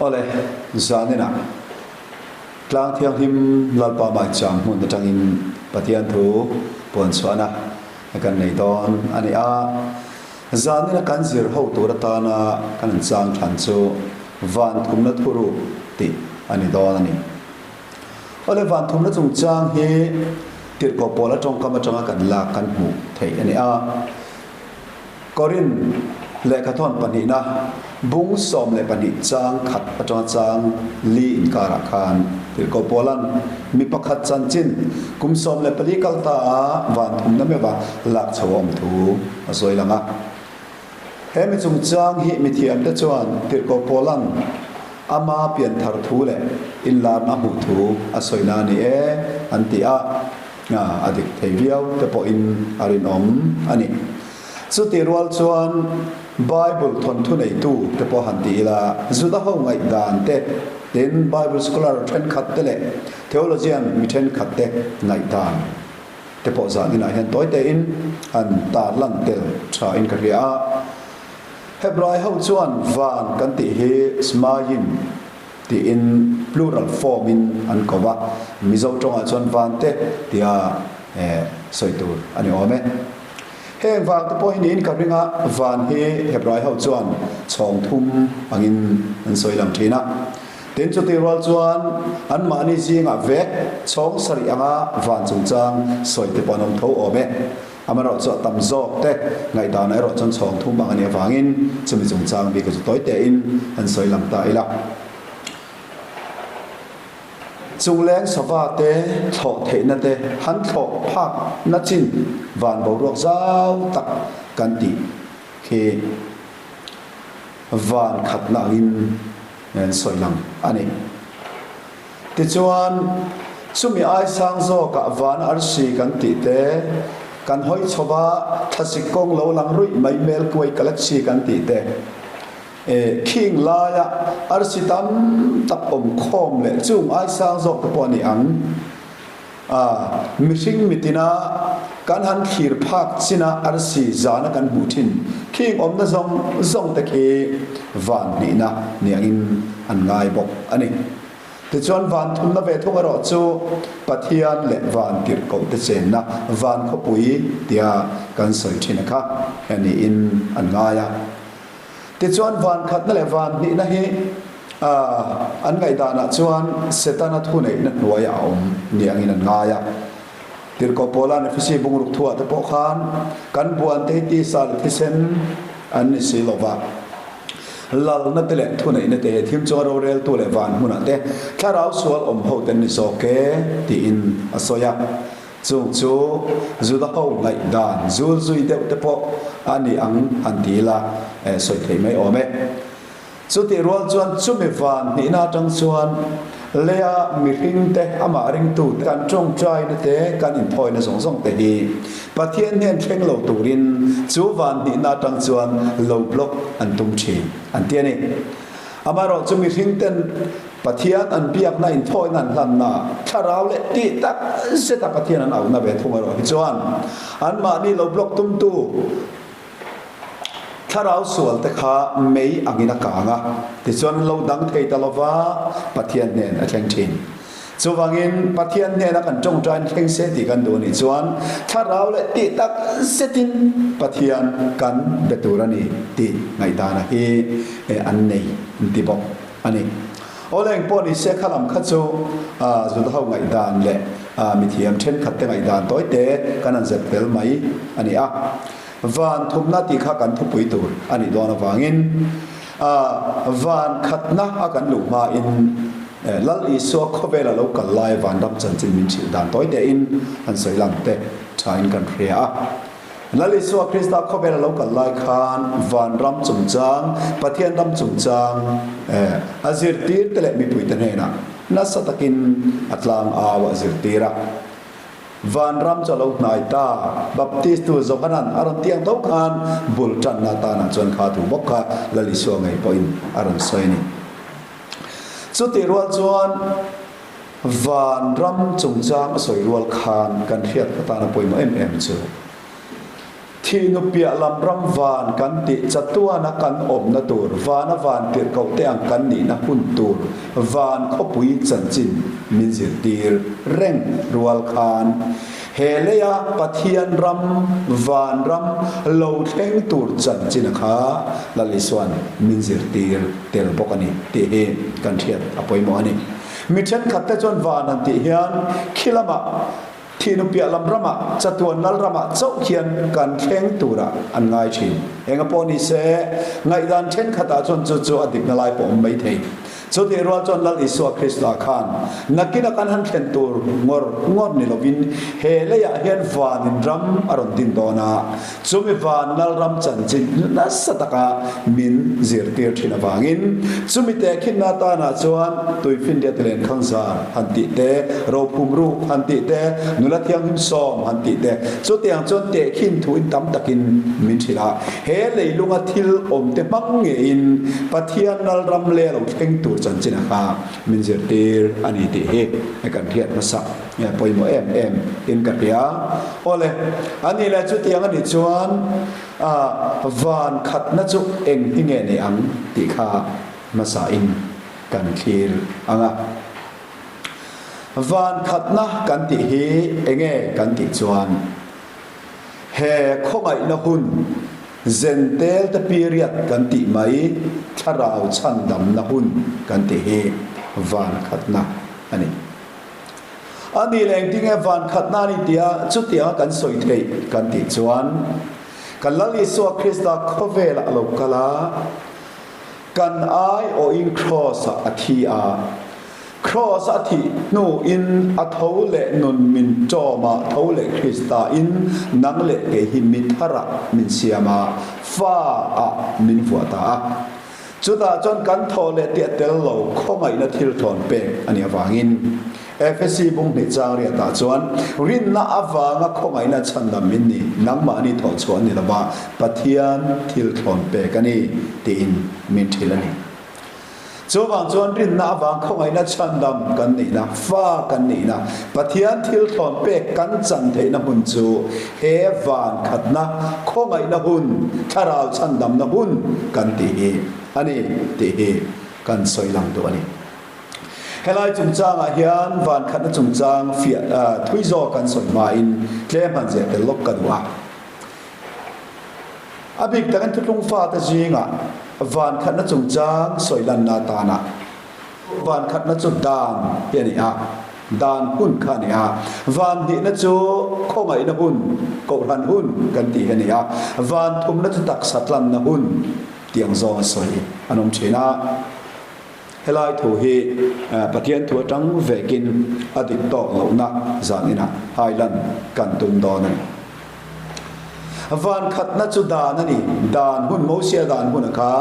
Awle, zaninah Tlang Thianghlim Lalpa Maicham hmun atangin Pathian thu puan chhuahna kan nei dawn a ni a. Zanina kan zir ho tur atana kan han chang than chu Van thumna thuruk tih a ni dawn a ni. Awle, Van thumna chungchang hi Tirhkoh Paula tawngkam atanga kan lak kan hmuh theih a ni a. Korin lehkhathawn pahnihna bung 12 chang khat atanga chang li inkarah khan Tirhkoh Paula'n mi pakhat chanchin kum 14 kal ta a van thumna meuha lak chho a awm thu a sawi lang a. He mi chungchang hi mithiamte chuan Tirhkoh Paula'n ama pianthar thu leh inlarna a hmuh thu a sawina a ni e an ti a. A dik thei viau te pawhin a rinawm a ni. Chutih rual chuan Bible thawnthu neitu te pawh han ti ila, Juda ho ngaihdan te, tin Bible scholar thenkhat te leh theologian mi thenkhat te ngaihdan te pawh zan inah hian tawi tein an tarlan tel tha in ka hria a. Hebrai ho chuan van kan tih hi Smayim tiin plural form in an ko va, Mizo tawngah chuan vante tia sawi tur a ni awm e. Heng vang te pawh hi niin ka ring a, van hi Hebrai ho chuan chhawng thum angin an sawi lang thin a. Tin chutih rual chuan anmahni zingah vek chhawng sarih anga van chungchang sawi te pawh an awm tho awm e. Amaherawh chu a tam zawk te ngaihdan erawh chuan chhawng thum ang a nih avangin chumi chungchang bik chu tawi tein an sawi lang ta ila. Chungleng sava te thlawh theihna te han thlawh phak na chin van boruak zau tak kan tih khi van khatna angin an sawi lang a ni. Tichuan, chumi ai sang zawkah van arsi kan tih te, kan hawi chho va, thlasik kawng lo lang ruih mai Milky Galaxy kan tih te, e, khing laia arsi tam tak awm khawm leh chung ai sang zawk te pawh a ni ang. A, mihring mitina kan han thlir phak china arsi zana kan hmuh thin khing awmna zawng zawng te khi van hnihna niangin an ngai bawk a ni. Tichuan van thumna ve thung erawh chu Pathian leh van tirhkoh te chenna van khawpui tia kan sawi thin a kha he niin an ngai a. Tichuan van khatna leh van hnihna hi an ngaihdanah chuan Setana thuneihna hnuaiah a awm ni angin an ngai a. Tirhkoh Paula'n Efesi bungruk thuah te pawh khan kan buante hi tisa leh thisen an ni si lo va, lalna te leh thuneihna te he thim chunga roreltu leh van hmunah te thlarau sual awm ho te an ni zawk e tiin a sawi a. Chung chu Juda ho ngaihdan zul zui deuh te pawh a ni ang han ti ila sawi thei mai awm e. Chutih rual chuan chumi van hnihna atang chuan leia mihring te, amah ringtu te, kan tawngtaina te, kan inthawina zawng zawng te hi Pathian hnen thleng lo turin chu van hnihna atang chuan lo block an tum thin an ti a ni. Amaherawh chu mihring ten Pathian an biakna inthawina an hlanna thlarau leh tih tak zeta Pathian an auhna ve thung erawh hi chuan anmahni lo block tumtu thlarau sual te kha mei angin a kang a, tichuan lo dang thei ta lova Pathian hnen a thleng thin. Chuvangin Pathian hnena kan tawngtain thleng se tih kan duh anih chuan thlarau leh tih tak zetin Pathian kan be tur a ni tih ngaihdana hi an nei an ti bawk. A ni. Awle eng pawh ni se kha lam kha chu Juda ho ngaihdan leh mithiam thenkhat te ngaihdan tawi te kan han zep fel mai a ni a. Van thumna tih kha kan thupui tur a nih dawn avangin van khatna a kan luh hmain Lal Isua khawvela lo kal lai vanram chanchin min hrilh dan tawi tein han sawi lang te thain kan hria a. Lal Isua Krista khawvel a lo kal lai khan vanram chungchang, Pathian ram chungchang a zirtir te leh mipuite hnenah nasa takin a tlang au a zirtir a. Vanram chu a lo hnai ta, Baptistu Johanan a rawn tiang tho khan bul tanna atanah chuan kha thu bawk kha Lal Isua ngei pawhin a rawn sawi a ni. Chutih rual chuan Vanram chungchang a sawi rual khan kan hriat atana pawimawh em em chu. Thihnu piah lam ram van kan tih chatuana kan awmna tur, vana van tirhkohte ang kan nihna hun tur van khawpui chanchin min zirtir reng rual khan he leia Pathian ram, van ram lo thleng tur chanchina kha Lal Isua'n min zirtir tel bawk a ni tih hi kan hriat a pawimawh a ni. Mi thenkhatte chuan van han tih hian khi lamah Thihnu piah lam ramah, chatuan lal ramah chauh hian kan thleng turah an ngai thin. Enga pawh ni se, ngaihdan thenkhatah chuan chu chu a dikna lai pawh awm mai thei. Chutih rual chuan Lal Isua Krista khan nakina kan han thlen tur ngawr ngawr ni lovin he leiah hian vanin ram a rawn din dawn a, Chumi van lalram chanchin nasa taka min zirtir thin avangin chumi tehkhinna atanah chuan tuifinriat lenkhang zar han tih te, rophum ruk han tih te, nula thianghlim sawm han tih te, chutiang chuan tehkhin thuin tam takin min hrilh a. He leilunga thil awmte hmang ngeiin Pathian lalram leh a lo thleng tur chanchin a kha min zirtir a ni tih hi kan hriat hmasa. Nge pawimawh em em in ka hria. Awle, a nih leh chutiang a nih chuan van khatna chu eng hi nge ni ang tih kha hmasa in kan thlir ang a. Van khatna kan tih hi enge kan tih chuan he khawngaihna hun zentel te period kan tih mai thlarau chhandamna hun kan tih hi van khatna a ni. A nih leh engtinge van khatna a ni tia chutianga kan sawi theih kan tih chuan kan Lal Isua Krista khawvelah a lo kal a, kan aiawhin Kraws-ah a thi a, Kraws a thih hnuin a tho leh nun min ṭawm a, tho leh Krista-in nang leh kei hi mi tharah min siam a, fa-ah min vuah ta a. Chutah chuan kan thaw leh tih a tel lo khawngaihna thil thawn pek a nih avangin Efesi bung hnih chang riatah chuan rinna avanga khawngaihna chhandam min ni, nangmahni thawh chhuah a ni lova, Pathian thil thawn pek a ni tiin min hrilh a ni. Chuvang chuan rinna avang khawngaihna chhandam kan nihna, fa kan nihna, Pathian thil thawn pek kan chan theihna hmun chu He van khatna, khawngaihna hun, thlarau chhandamna hun kan tih hi a ni tih hi kan sawi lang duh a ni. Helai chungchangah hian van khatna chungchang fiah thui zawk kan sawi hmain tlem han zeh tel lawk ka duh a. A bik takin thutlung fate zingah van khatna chungchang sawi lanna atana Van khatna chu dan hi a ni a, dan hun kha a ni a. Van hnihna chu khawngaihna hun, kohhran hun kan tih hi a ni a. Van thumna chu taksa tlanna hun tih ang zawng a sawi an awm thin a. Helai thu hi Pathian thu atang vekin a dik tawk lohna zan inah hailan kan tum dawn a ni. Van khatna chu dan a ni. Dan hun, Mosia dan hun a kha,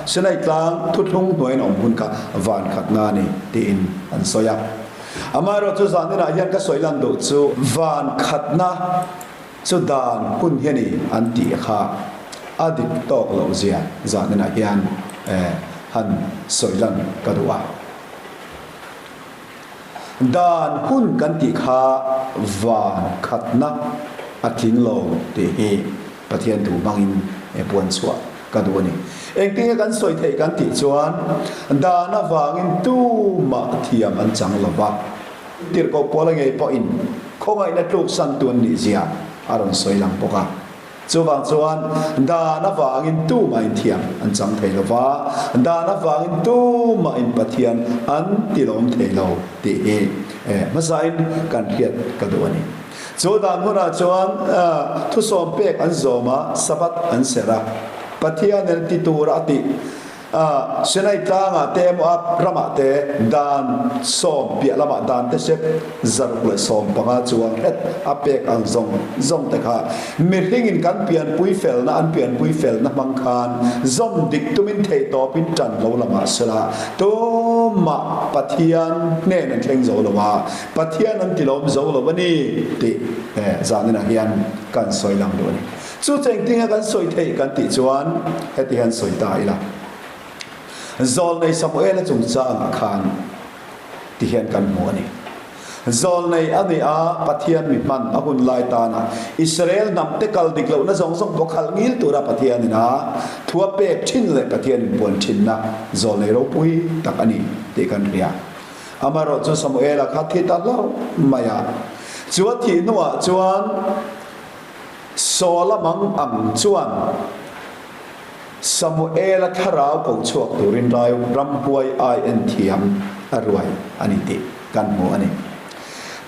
Sinai tlang thuthlung hnuaiin a awm hun kha van khatna a ni tiin an sawi a. Amaherawhchu chu zan inah hian ka sawi lan duh chu van khatna chu dan hun hi a ni an tih kha a dik tawk loh zia zan inah hian han sawi lan ka duh a. Dan hun kan tih kha van khatna a tling lo tih hi Pathian thu hmangin puan chhuah ka duh a ni. Engtinge kan sawi theih kan tih chuan dan avangin tumah thiam an chang lo va, tirhkoh Paula ngei pawhin khawngaihna tluksan tu an nihzia a rawn sawi lang bawk a. Chuvang chuan dan avangin tumahin thiam an chang thei lo va, dan avangin tumahin Pathian an tilawm thei lo tih hi hmasain kan hriat ka duh a ni. Chu dan hunah chuan thusawm pek an zawm a, Sabbath an serh a, Pathianin ti tura a tih A, Sinai tlangah te Moab ramah te dan sawm piah lamah dan te sep 115 chuang hret a pek ang zawng zawng te kha mihringin kan pianpui felna an pianpui felna hmang khan zawm dik tumin theihtawpin tan lo la mah sela tumah Pathian hnen an thleng zo lo a, Pathian an tilawm zo lo a ni tih zaninah hian kan sawi lang duh a ni. Chu cheng tinga kan sawi theih kan tih chuan heti hian sawi ta ila. Zawlnei Samuela chungchangah khan ti hian kan hmu a ni. Zawlnei a ni a, Pathian mi hman a hun lai tana Israel hnam te kal dik lohna zawng zawng pawh khalh ngil tura Pathianin a thu a pek thin leh Pathian inpuan thinna zawlnei ropui tak a ni tih kan hria. Amaherawhchu Samuela kha thi ta hlauh mai a, chu a thih hnuah chuan Saula mang ang chuan Samuela thlarau ko chhuak turin rai ramhuai ai en thiam a ruai a ni tih kan hmu a ni.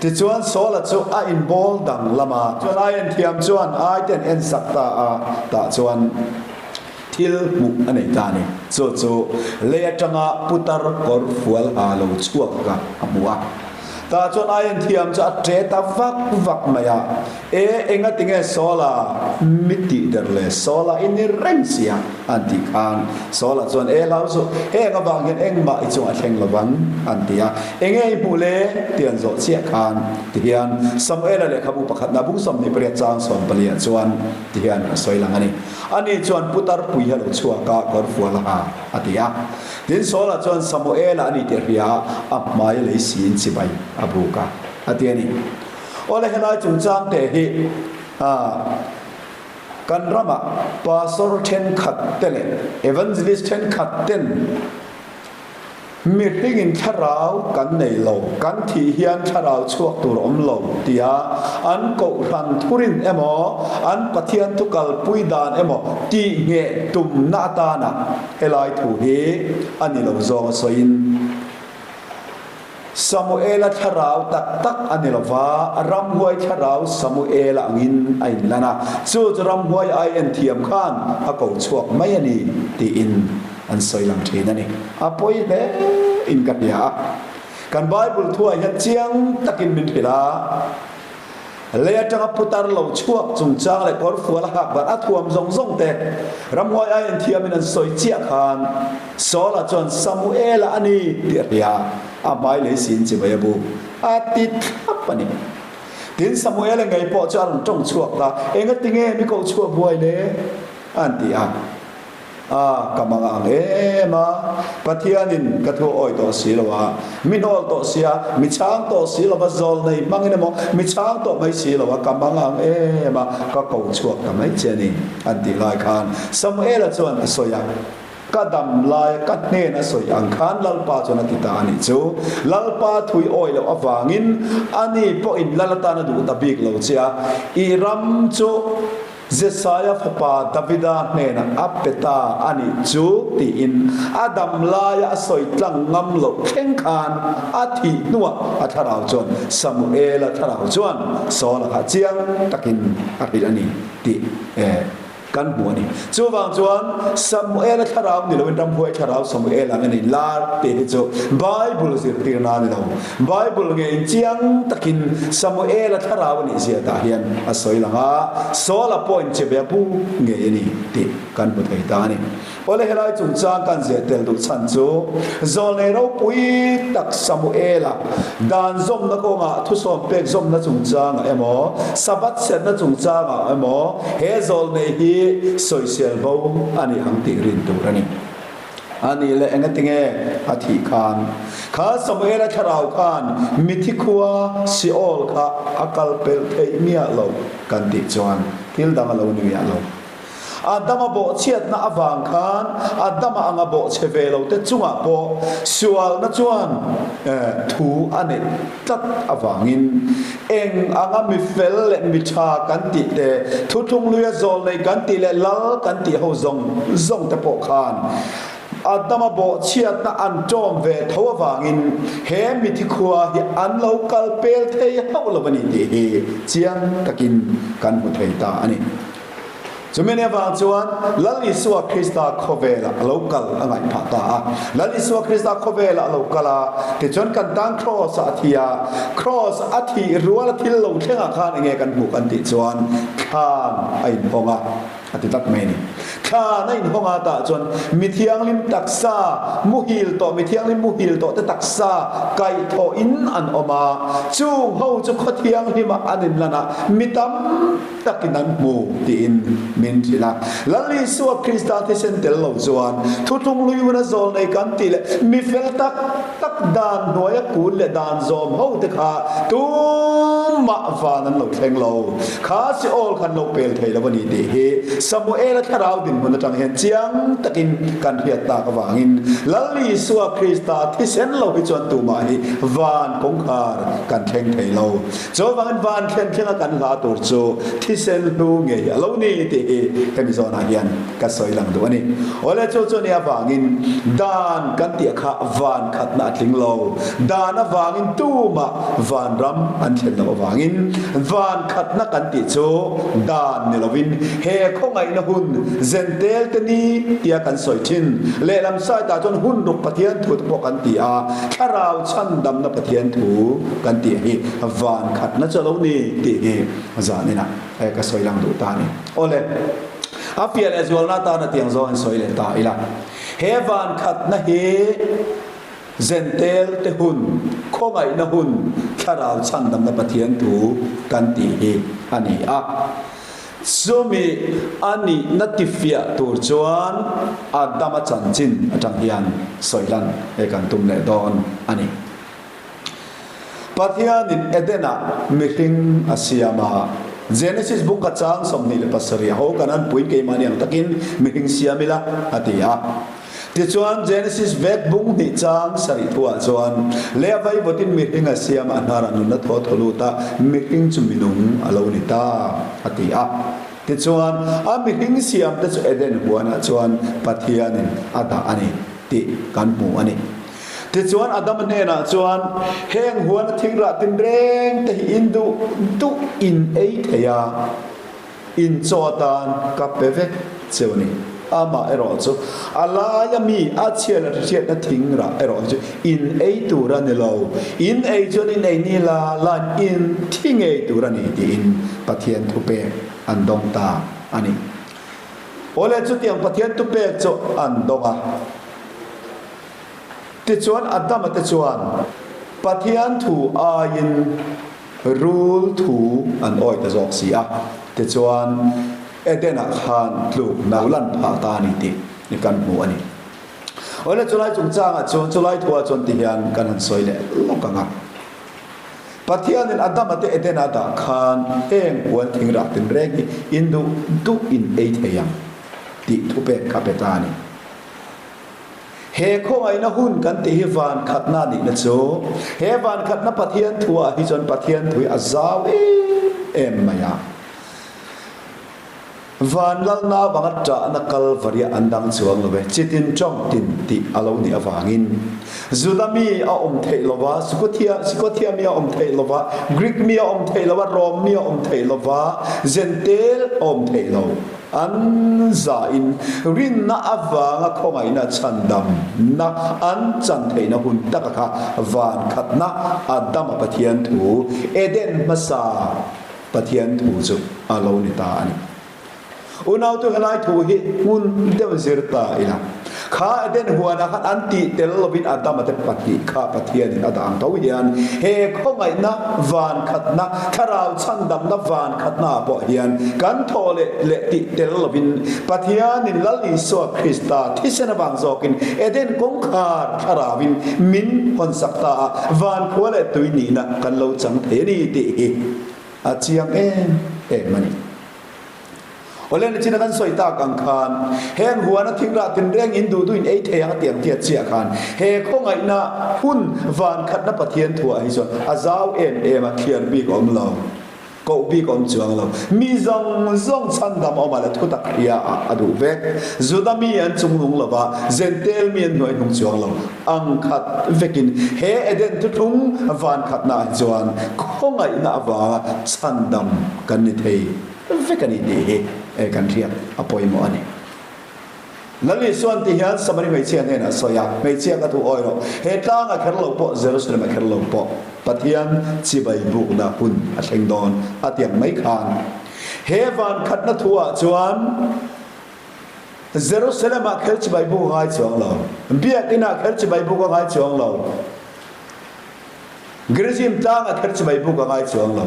Tichuan Saula chu a inbawl dang lam a, chuan ai en thiam chuan ai te an en sak ta a, tah chuan thil hmuh a nei ta a ni. Chu chu lei atanga putar kawr fual ha lo chhuak kha a hmu a. Tah chuan ai en thiam chu a ṭe ta vak vak mai a. E, enga tinge Saula mi tih der le? Saula i ni reng si a, an tih khan Saula chuan, E hlau suh, heng avang hian engmah i chungah thleng lovang, an ti a. Enge i hmuh le? tih an zawh chiah khan tihian Samuela lehkhabu pakhatna bung 28 chang 14 ah chuan tihian a sawi lang a ni. Ani chuan putar pui hi a lo chhuak a, kawr fual a ha, a ti a. Tin, Saula chuan Samuela a ni tih a hria a, a hmai lei siin chibai a buk a, a ti a ni. Awle helai chungchang te hi kan ramah pastor thenkhat te leh evangelist thenkhat ten mihringin thlarau kan nei lo, kan thih hian thlarau chhuak tur awm lo tia an kohhran thurin emaw an Pathian thu kalpui dan emaw tih ngheh tumna atana helai thu hi a ni lo zawng a sawiin Samuela thlarau tak tak a ni lo va, ramhuai thlarau Samuela angin a inlan a, chu chu ramhuai ai en thiam khan a ko chhuak mai a ni tiin an sawi lang thin a ni. A pawi hle in ka hria a, kan Bible thuah hian chiang takin min hrilh a. Lei atanga putar lo chhuak chungchang leh kawrfual a hak dan a thuam zawng zawng te ramhuai ai en thiamin an sawi chiah khan Saula chuan Samuela a ni tih a hria a, a hmai lei siin chibai a buk a ti thlap a ni. Tin, Samuela ngei pawh chu a rawn tawng chhuak ta, Engatinge mi koh chhuah buai le? an ti a. A, ka mang ang em a, Pathianin ka thu awi tawh si lo a, mi hnawl tawh si a, mi chhang tawh si lo va, zawl nei hmangin emaw, mi chhang tawh mai si lo a, ka mang ang em a, ka ko chhuak ta mai che a ni, an tih lai khan Samuela chuan a sawi a, Ka dam laia ka hnen a sawi ang khan Lalpa chuan a ti ta a nih chu. Lalpa thui awi loh avangin ani pawhin Lal atan a duh ta bik lo che a, i ram chu Jesaia fapa Davida hnenah a pe ta a nih chu tiin a dam laia a sawi tlang ngam loh thleng khan a thih hnuah a thlarau chuan Samuela thlarau chuan Saula kha chiang takin a hrilh a ni tih kan hmu a ni. Chuvang chuan Samuela thlarau ni loin ramhuai thlarau Samuela ang a ni lar tih hi chu Bible zirtirna a ni lo. Bible ngeiin chiang takin Samuela thlarau a nih zia tah hian a sawi lang a, Saula pawh in chebe a bu ngei a ni tih kan hmu thei ta a ni. Awle helai chungchang kan ziah tel duh chhan chu zawlnei ropui tak Samuela dan zawmna kawngah thusawm pek zawmna chungchangah emaw Sabbath serhna chungchangah emaw he zawlnei hi sawisel bo a ni ang tih rin tur a ni. A nih leh engatinge a thih khan? Kha Samuela thlarau khan mithi khua Seol kha a kal pelh theih miah lo kan tih chuan thil dang a lo ni miah lo. Adama bawhchhiatna avang khan Adama anga bawhchhe ve lo te chungah pawh sualna chuan thu a neih tlat avangin eng anga mi fel leh mi tha kan tih te, thuthlung luia zawl nei kan tih leh lal kan tih ho zawng zawng te pawh khan Adama bawhchhiatna an tawm ve tho avangin he mithi khua hi an lo kal pel thei hauh lo a ni tih hi chiang takin kan hmu thei ta a ni. Chumi ni avang chuan Lal Isua Krista khawvelah a lo kal a ngaih phah ta a. Lal Isua Krista khawvelah a lo kal a, tichuan kan tan Kraws-ah a thi a. Kraws a thih ruala thil lo thlengah khan enge kan hmuh kan tih chuan thlan a inhawng a, a ti tlat mai a ni. Thlan a inhawng a tah chuan mi thianghlim taksa muhil tawh, mi thianghlim muhil tawh te taksa kaihthawh in an awm a, chung ho chu khaw thianghlim ah an inlan a, mi tam takin an hmu tiin min hrilh a. Lal Isua Krista thisen tel lo chuan thuthlung hlui huna zawl nei kan tih leh mi fel tak tak dan hnuaia kun leh dan zawm ho te kha tumah van an lo thleng lo. Kha si awl khan lo pel thei lo a ni tih hi Samuela thlarau dinhmun atang hian chiang takin kan hriat tak avangin Lal Isua Krista thisen lo hi chuan tumah hi van kawngkhar kan thleng thei lo. Chuvangin van thlen thlenga kan hla tur chu thisen hlu ngei hi a lo ni tih hi hemi zawnah hian ka sawi lang duh a ni. Awle chu chu nia avangin dan kan tih kha van khatna a tling lo. Dan avangin tumah vanram an thlen loh avangin van khatna kan tih chu dan ni lovin he khawngaihna hun zentel te ni tia kan sawi thin. Lehlam side ah chuan hun ruk Pathian thu te pawh kan ti a, thlarau chhandamna Pathian thu kan tih hi van khatna chu a lo ni tih hi zaninah ka sawi lang duh ta a ni. Awle. A piah leh zualna atana tiang zawng in sawi leh ta ila. He van khatna hi Zentel te hun, khawngaihna hun, thlarau chhandamna Pathian thu kan tih hi a ni a. Chumi a nihna tifiah tur chuan Adama chanchin atang hian sawi lan he kan tum leh dawn a ni. Pathianin Eden-ah mihring a siam a. Genesis bung ka chang 27 a ho kan an puin keimahni ang takin mihring siam ila a ti a. Tichuan Genesis vek bung hnih chang sarih thuah chuan leh vaivawtin mihring a siam a hnarah nunna thaw thaw lut a, mihring chu minung a lo ni ta a ti a. Tichuan a mihring siamte chu Eden huanah chuan Pathianin a dah a ni tih kan hmu a ni. Tichuan Adama hnenah chuan, Heng huana thingrah tinreng te hi in duh duh in ei thei a, in chaw atan ka pe vek cheu a ni. Amah erawh chu a laia mi a chhiat leh hriatna thingrah erawh hi chu in ei tur a ni lo, in ei chuan in ei ni la lain in thi ngei tur a ni tiin Pathian thupek an dawng ta a ni. Awle chutiang Pathian thupek chu an dawng a. Tichuan Adama te chuan Pathian thu aiin rul thu an awi ta zawk si a. Tichuan Eden-ah khan tlukna lan phah ta a ni tih kan hmu a ni. Awle chulai chungchangah chuan chulai thuah chuan tihian kan han sawi leh lawk ang a. Pathianin Adama te Eden-a dah khan heng huan thingrah tinreng hi in duh duh in ei thei ang tih thupek kha pe ta a ni. He khawngaihna hun kan tih hi van khatna nihna chu, he van khatna Pathian thuah hi chuan Pathian thu hi a zau em em mai a. Van lalna avanga ṭahna Kalvaria an dang chuang lo ve, chitin ṭawng tin tih a lo nih avangin. Juda mi a awm theih lo va, Sikothia mi a awm theih lo va, Greek mi a awm theih lo va, Rom mi a awm theih lo va, Jentail a awm theih lo. An zahin rinna avanga khawngaihna chhandamna an chan theihna hun taka kha van khatna Adama Pathian thu, Eden hmasa Pathian thu chu a lo ni ta a ni. Unautu helai thu hi hmun deuh zir ta ila. Kha Eden huanah khan an tih tel lovin Adama te pahnih kha Pathianin a dah ang tho hian he khawngaihna van khatna, thlarau chhandamna van khatna ah pawh hian kan thawh leh leh tih tel lovin Pathianin Lal Isua Krista thisen avang zawkin Eden kawngkhar thlarauin min hawnsak ta a, van khua leh tui nihna kan lo chang thei a ni tih hi a chiang em em a ni. Awle nichin a kan sawi tak ang khan heng huana thingrah tinreng in duh duh in ei thei ang a ti ang tiat chiah khan he khawngaihna hun van khatna Pathian thuah hi chuan a zau em em a, thliar bik awm lo, koh bik awm chuang lo, mi zawng zawng chhandam awm ah leh thutak hria ah a duh vek. Juda mi an chungnung lo va, Jentail mi an hnuai hnung chuang lo ang khat vekin he Eden thuthlung van khatna ah hi chuan khawngaihna avanga chhandam kan ni thei. Vek a ni tih hi kan hriat a pawimawh a ni. Lal Isuan ti hian Samari hmeichhia hnenah a sawi a, Hmeichhia ka thu awi rawh, he tlanga kher lo pawh, Jerusalem a kher lo pawh, Pathian chibai bukna hun a thleng dawn a ti ang mai khan. He van khatna thu ah chuan. Jerusalem-ah kher chibai buk a ngai chuang lo. Biakinah kher chibai buk a ngai chuang lo. Gerizim tlangah kher chibai buk a ngai chuang lo.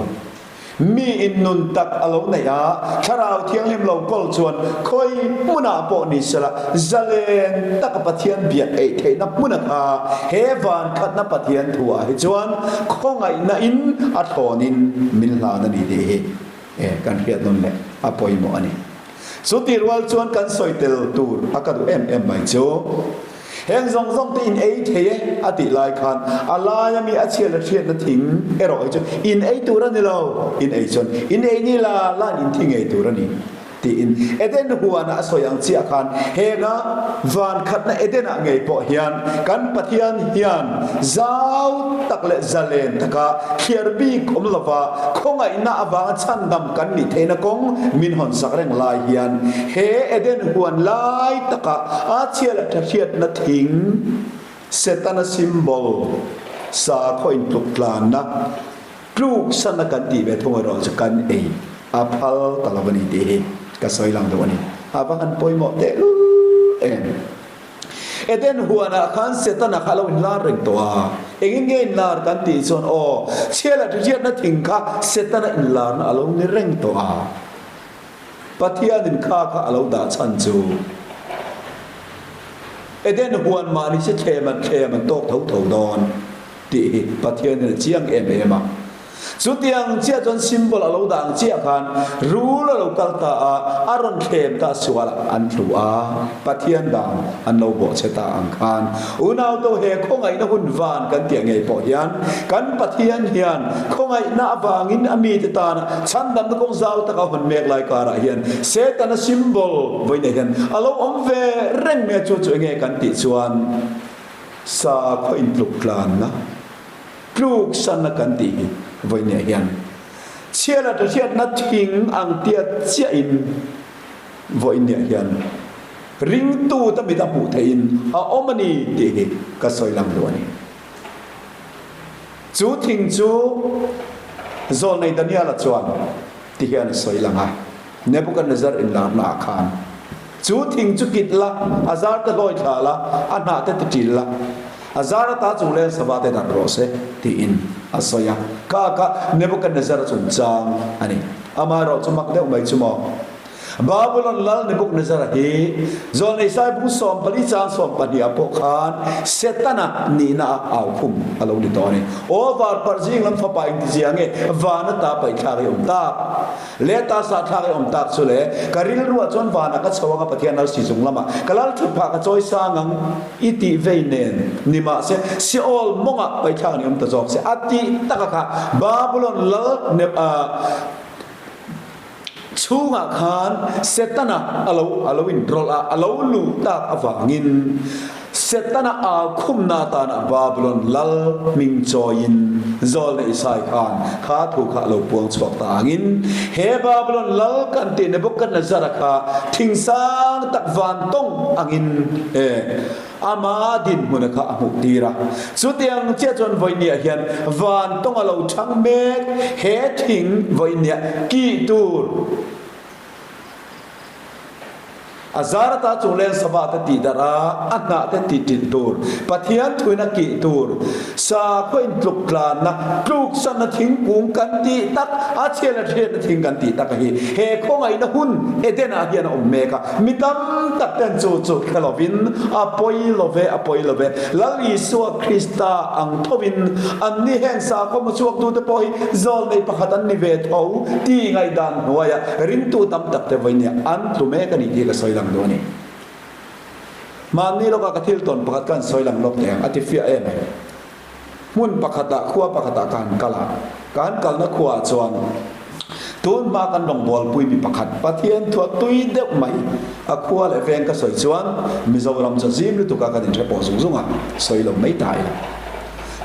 Mi in nun tak a lo neih a, Thlarau Thianghlim lo kawl chuan khawi hmunah pawh ni sela zalen taka Pathian biak eih theihna hmun a kha he van khatna Pathian thu ah hi chuan khawngaihna in a thlawnin min hlan a ni tih hi kan hriat nawn leh a pawimawh a ni. Chuti rual chuan kan sawi tel tur a ka duh em em mai chu, heng zawng zawng te in ei thei e a tih lai khan a laia mi a chhiat leh hriatna thing erawh hi chu in ei tur a ni lo, in ei chuan in ei ni la la in thi ngei tur a ni tiin Eden huana a sawi ang chiah khan henga van khatna Edenah ngei pawh hian kan Pathian hian zau tak leh zalen taka thliar bik awm lova khawngaihna avanga chhandam kan nih theihna kawng min hawn sak reng lai hian he Eden huan lai taka a chhia leh tha hriatna thing Setana symbol sakhaw intluk tlanna tluksanna kan tih ve thung erawh chu kan ei a phal ta lo a ni tih hi ka sawi lang deuh a ni. A va han pawimawh tehlul em! Eden huanah khan Setana kha a lo inlar reng tawh a. Engin nge inlar kan tih chuan aw, chhia leh hriatna thing kha Setana inlarna a lo ni reng tawh a. Pathianin kha kha a lo dah chhan chu Eden huan mahni si thlem an thlem an tawk tho tho dawn tih hi Pathianin a chiang em em a. Chutiang chiah chuan symbol a lo dah ang chiah khan rul a lo kal ta a, a rawn thlem ta sual ah an tlu a, Pathian dan an lo bawhchhe ta ang khan unau to he khawngaihna hun van kan tih ngei pawh hian kan Pathian hian khawngaihna avangin a mite tana chhandamna kawng zau taka hawn mek lai karah hian Setana symbol vawiinah hian a lo awm ve reng mai a, chu chu enge kan tih chuan sakhaw intluk tlanna Tluk sanna kan tih hi vawiinah hian chhiat a hriatna thing ang tiat chiahin vawiinah hian ringtu ta mit a hmuh theihin a awm a ni tih hi ka sawi lang duh a ni. Chu thing chu Zawlnei Daniela chuan ti hian a sawi lang a, Nebuchadnezzar inlarna ah khan chu thing chu kit la, a zar te hlawi thla la, a hnah te ti ṭil la, a zar ata chung leng sava te darh rawh se tiin a sawi a. Kha kha Nebuchadnezzar chungchang a ni. Amaherawh chu mak deuh mai chu maw? Babulon lal Nebuchadnezzar hi Zawlnei Saibung 14 chang 12 ah pawh khan Setana nihna a aukhum a lo ni tawh a ni. Aw varparh zing lam fapa engtizia nge van ata paihthlak i awm tak? Le ta sa thlak i awm tak chu le, ka rilruah chuan vanah ka chho anga Pathian lal si chung lamah ka lal thut phah ka chawi sang ang i tih vei nen ni mahse Seol mawngah paithlak ni awm ta zawk se a tih taka kha Babulon lal chhungah khan Setana a lo a lo inrawlh a, a lo luh tak avangin Setana au khumna atana Babulon lal hming chawiin Zawlne Isai khan kha thu kha a lo puang chhuak ta angin, he Babulon lal kan tih Nebuchadnezzar-a kha thing sang tak van tawng angin ama dinhmuna kha a hmuh tir a. Chutiang chiah chuan vawinia hian van tawng a lo chhang mek he thing vawinia kih tur A zar ata chung leng sava te tih darh a, a hnah te tih ṭilh tur, Pathian thuin a kih tur, sakhua in tluk tlanna, tluksanna thingkung kan tih tak, a chhiat leh hriatna thing kan tih tak a hi he khawngaihna hun Eden ah hian a awm mek a, mi tam tak ten chu chu hre lovin a pawi lo ve, a pawi lo ve. Lal Isua Krista ang thovin anni heng sakhua hmu chhuaktute pawh hi zawlnei pakhat an ni ve tho tih ngaihdan hnuaia Ringtu tam tak te vawinia an tlu mek a ni tih ka sawi lang duh a ni. Mahni lawkah ka thil tawn pakhat ka han sawi lang lawk teh ang, a ti fiah em ai. Hmun pakhatah, khua pakhatah ka han kal a, ka han kalna khuaah chuan tun hma kan rawngbawlpui mi pakhat Pathian thua tui deuh mai a khua leh veng ka sawi chuan Mizoram chu zim lutuka kan inhre pawh zung zung a, sawi lo mai ta ila.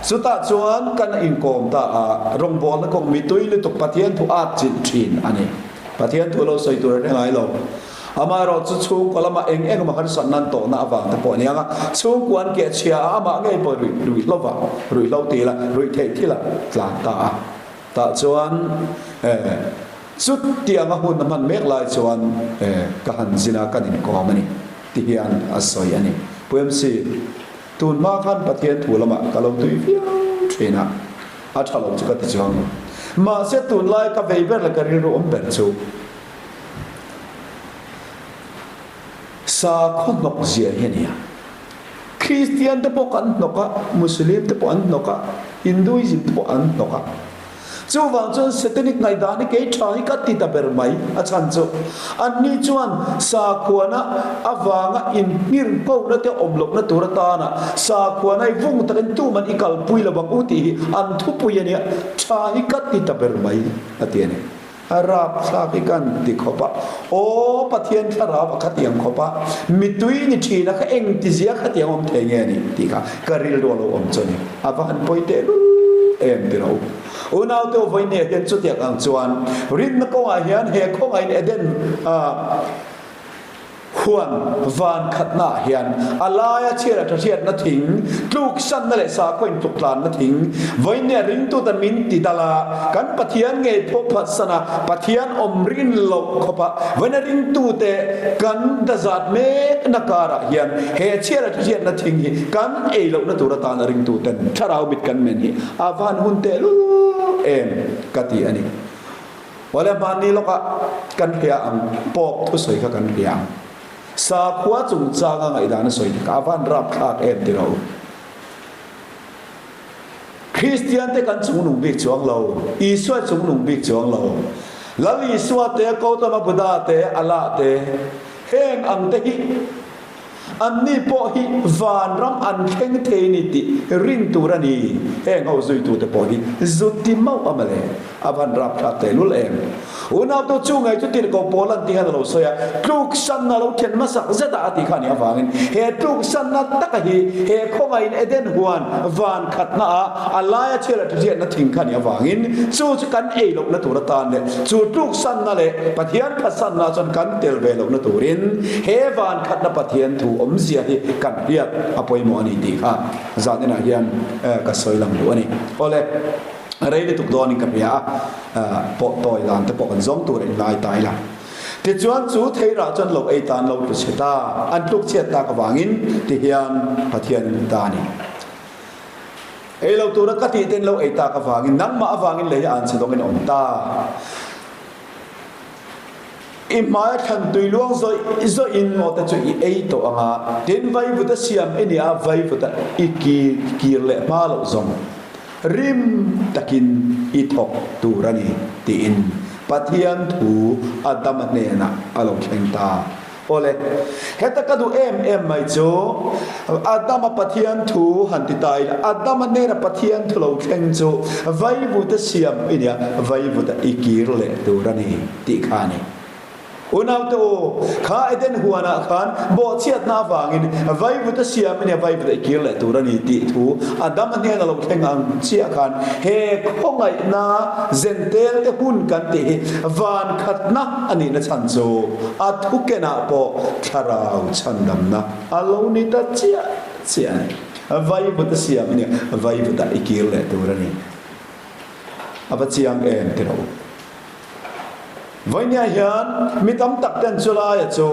Chutah chuan kan inkawm ta a, rawngbawlna kawng mi tui lutuk Pathian thu at chilh thin a ni. Pathian thu lo sawi tur a hre ngai lo. Amaherawh chu chhungkaw lama eng eng emaw harsatna an tawhna avang te pawh a ni ang a, chhungkua an keh chhia a, amah ngei pawh ruih ruihhlo va, ruihhlo ti ila, ruih theih thil a tlan ta a. Tah chuan eh chutianga hun a hman mek lai chuan eh ka han zin a, kan inkawm a ni. Ti hian a sawi a ni. Pu MC, tun hma khan Pathian thu lamah ka lo tui viau thin a, a tha lo chu ka ti chuang lo. Mahse tunlai ka vei ber leh ka rilru awm ber chu sakhaw hnawk zia hi a ni a. Kristian te pawh kan hnawk a, Muslim te pawh an hnawk a, Hinduism te pawh an hnawk a. Chuvang chuan Satanic ngaihdan hi kei tha hi ka ti ta ber mai. A chhan chu anni chuan sakhuana avanga inhmir nghona te awm lohna tur atana sakhuana hi vung takin tuman i kalpui lo ang u tih hi an thupui a nia. Tha hi ka ti ta ber mai a ti a ni. A rapthlak hi kan ti khawp a, aw Pathian thlarau a khatiang khawp a, mitui ni thin a kha engtizia khatiang awm thei nge ni tih kha ka rilru a lo awm chu a ni. A va han pawi teh lul em ti rawh u. Unaute u vawinia hian chutiang ang chuan rinna kawngah hian he khawngaih Eden ah Huan van khatnaah hian a laia chhiat a ṭhahriatna thing, tluksanna leh sakhaw intluktlânna thing, vawinia ringtute min ti dal a, kan Pathian ngei pawh phatsan a, Pathian awm rin loh khawpa vawinia ringtute kan dazat mekna karah hian he chhiat a ṭhahriatna thing hi kan ei lohna tur atana ringtuten thlarau mit kan men hi a van hun tehlul em ka ti a ni. Awle hmanni lawkah kan hria ang, Pope thusawi kha kan hria ang. Sakhua chungchanga ngaihdan a sawi kha a van rapthlak em ti rawh u. Kristian te kan chungnung bik chuang lo, Isua chungnung bik chuang lo. Lal Isua te, Gautama Buddha te, Allah te, heng ang te hi Anni pawh hi vanram an thleng thei ni tih rin tur a ni. Heng ho zuitute pawh hi zu ti mauh a mawle. A van rapthlak tehlul em. Unautu chu ngei chu tirhkoh pawl an tih hian a lo sawi a, tluksanna lo thlen hmasak zet a a tih kha a nih avangin he tluksanna taka hi he khawngaihin Eden huan van khatna ah a laia chhiar a ṭhahriatna thing kha a nih avangin chu chu kan ei lohna tur atan leh chu tluksanna leh Pathian phatsanna chuan kan tel ve lohna turin He van khatna Pathian thu awmzia hi kan hriat a pawimawh a ni tih kha zan inah hian ka sawi lang duh a ni. Awle, rei lutuk dawnin ka hria a, pawh tawi dan te pawh kan zawng tur a inlai ta ila. Tichuan chu theirah chuan lo ei tan lo tlu chhe ta, an tluk chhiat tak avangin tihian Pathian an ta a ni. Ei lo tura ka tih ten lo ei tak avangin nangmah avangin lei a anchhe dawngin a awm ta. I hmaia thlan tui luang zawih zawih in maw te chu i ei tawh ang a, tin vaivuta siam i nih a, vaivuta i kir kir leh hma loh zawng rim takin i thawk tur a ni tiin Pathian thu Adama hnenah a lo thleng ta. Awle, heta ka duh em em mai chu Adama Pathian thu han ti ta ila, Adama hnena Pathian thu lo thleng chu vaivuta siam i nia, vaivuta i kir leh tur a ni tih kha a ni. Unaute u, kha Eden huanah khan bawhchhiatna avangin vaivuta siam i nia, vaivuta i kir leh tur a ni tih thu Adama hnena lo thleng ang chiah khan he khawngaihna zentelte hun kan tih hi van khatna a nihna chhan chu A thukenah pawh thlarau chhandamna a lo ni ta chiah chiah a ni. Vaivut a siam a nia, vaivutah i kir leh tur a ni. A va chiang em ti rawh u. Vawinia hian mi tam tak ten chu laia chu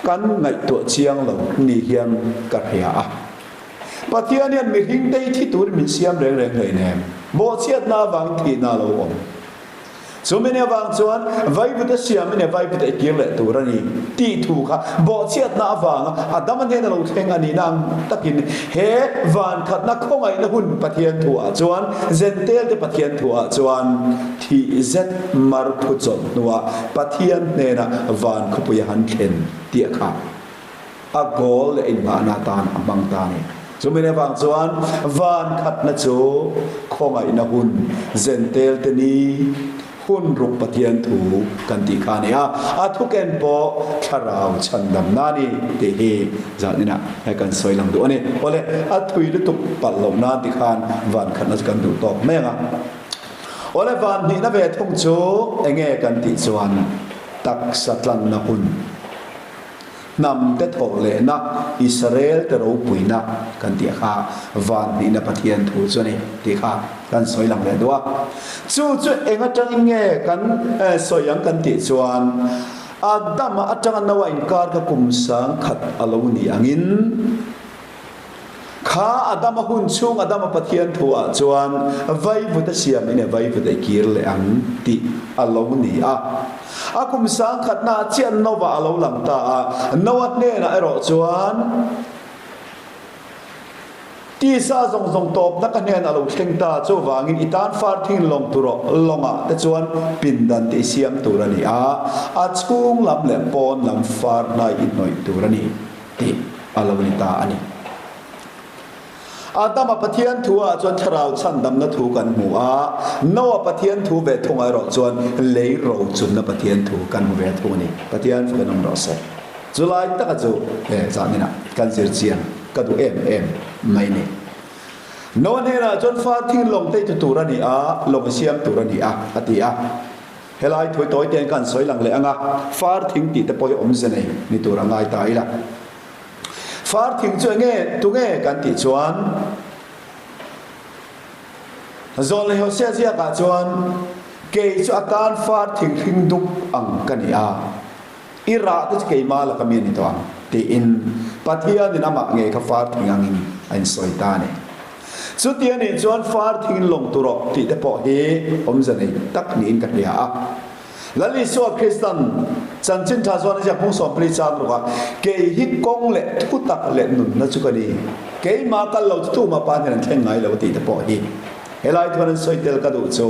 kan ngaihtuah chiang lo ni hian ka hria a. Pathian hian mihring te hi thi turin min siam reng reng hleinem. Bawhchhiatna avangin thihna a lo awm. Chumi avang chuan Vaivuta siamin e Vaivuta i kir leh tur a ni tih thu kha bawhchhiatna avanga Adama hnena lo thleng a nihna ang takin he vankhatna khawngaihna hun Pathian thuah chuan Zentelte Pathian thuah chuan thih zet mar phu chawlh hnuah Pathian hnena van khawpui a han thlen tih a kha A goal leh inngahna atan a hmang ta a ni. Chumi avang chuan van khatna chu khawngaihna hun, Zentelte ni, hun ruk Pathian thu kan tih kha a ni a, a thuken pawh thlarau chhandamna a ni tih hi zaninah kan sawi lang duh a ni. Awle, a thui lutuk palh loh nan ti khan van khatna chu kan duh tawk mai ang a. Awle, van hnihna ve thung chu enge kan tih chuan taksa tlanna hun. Hnam te thawh lehna, Israel te ropuina kan tih kha van hnihna Pathian thu chu a ni tih kha kan sawi lang leh duh a. Chu chu eng atangin nge kan sawi ang kan tih chuan. Adama atanga Noa inkar kha kum 10,000 a lo ni angin, kha Adama hun chhung Adama Pathian thu ah chuan vaivut a siam in e vaivut ei kir leh ang tih a lo ni a. A kum 10,000 na ah chiah Noa a lo lang ta a, Noa hnenah erawh chuan, Tisa zawng zawng tawpna ka hnen a lo thleng ta, chuvangin i tan far thing lawng tur aw, lawngah te chuan pindan te i siam tur a ni a, a chhung lam leh pawn lam far hnai i hnawih tur a ni tih a lo ni ta a ni. Adama Pathian thu ah chuan thlarau chhandamna thu kan hmu a, Noah Pathian thu ve thungah erawh chuan lei rochunna Pathian thu kan hmu ve thung a ni. Pathian chu kan awm rawh se. Chulai taka chu he zaninah kan zir chiang ka duh em em mai ni. Noah hnenah chuan fa thing lawng tei tu tur a ni a, lawng i siam tur a ni a, a ti a. Helai thui tawi tein kan sawi lang leh ang a, far thing tih te pawh hi awmze nei ni tur a ngai ta ila. Far thing chu enge tunge kan tih chuan Zawn leh Hosea ziakah chuan kei chu a tan far thing hring dup ang ka ni a. I rah te chu keimah laka mi a ni tawh ang, tiin Pathianin amah ngei kha far thing angin a insawi ta a ni. Chuti a nih chuan far thingin lawng tur awh tih te pawh hi awmze nei tak niin ka hria a. Lal Isua Kristan chanchin tha zuan a ziak hmung sawmpli chang ruk a, Kei hi kawng leh thutak leh nunna chu ka ni, keimah kal lo chu tumah pa hian an thleng ngai lo tih te pawh hi. Helai thuan an sawi tel ka duh chu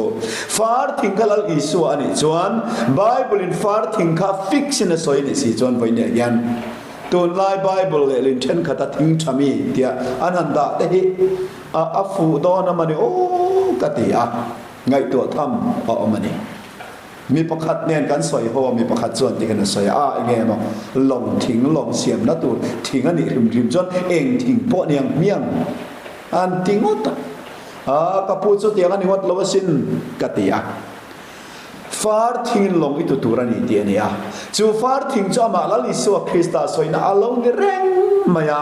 far thing kha Lal Isua a nih chuan Bible in far thing kha fix in a sawi a nih si chuan vawinia hian tunlai Bible lehlin thenkhat a thing tha mi tia an han dah te hi a a fuh dawn a mani aw ka ti a ngaihtuah tham a awm a ni. Mi pakhat nen kan sawi ho a mi pakhat chuan ti hian a sawi a, a enge emaw lawng thing lawng siamna tur thing a nih hrim hrim chuan eng thing pawh ni ang hmiang an ti ngawt a, a ka pu chu tiang a ni ngawt lo asin ka ti a. Far thingin lawng i tu tur a ni tih a ni a, chu far thing chu amah Lal Isua Krista sawina a lo ni reng mai a,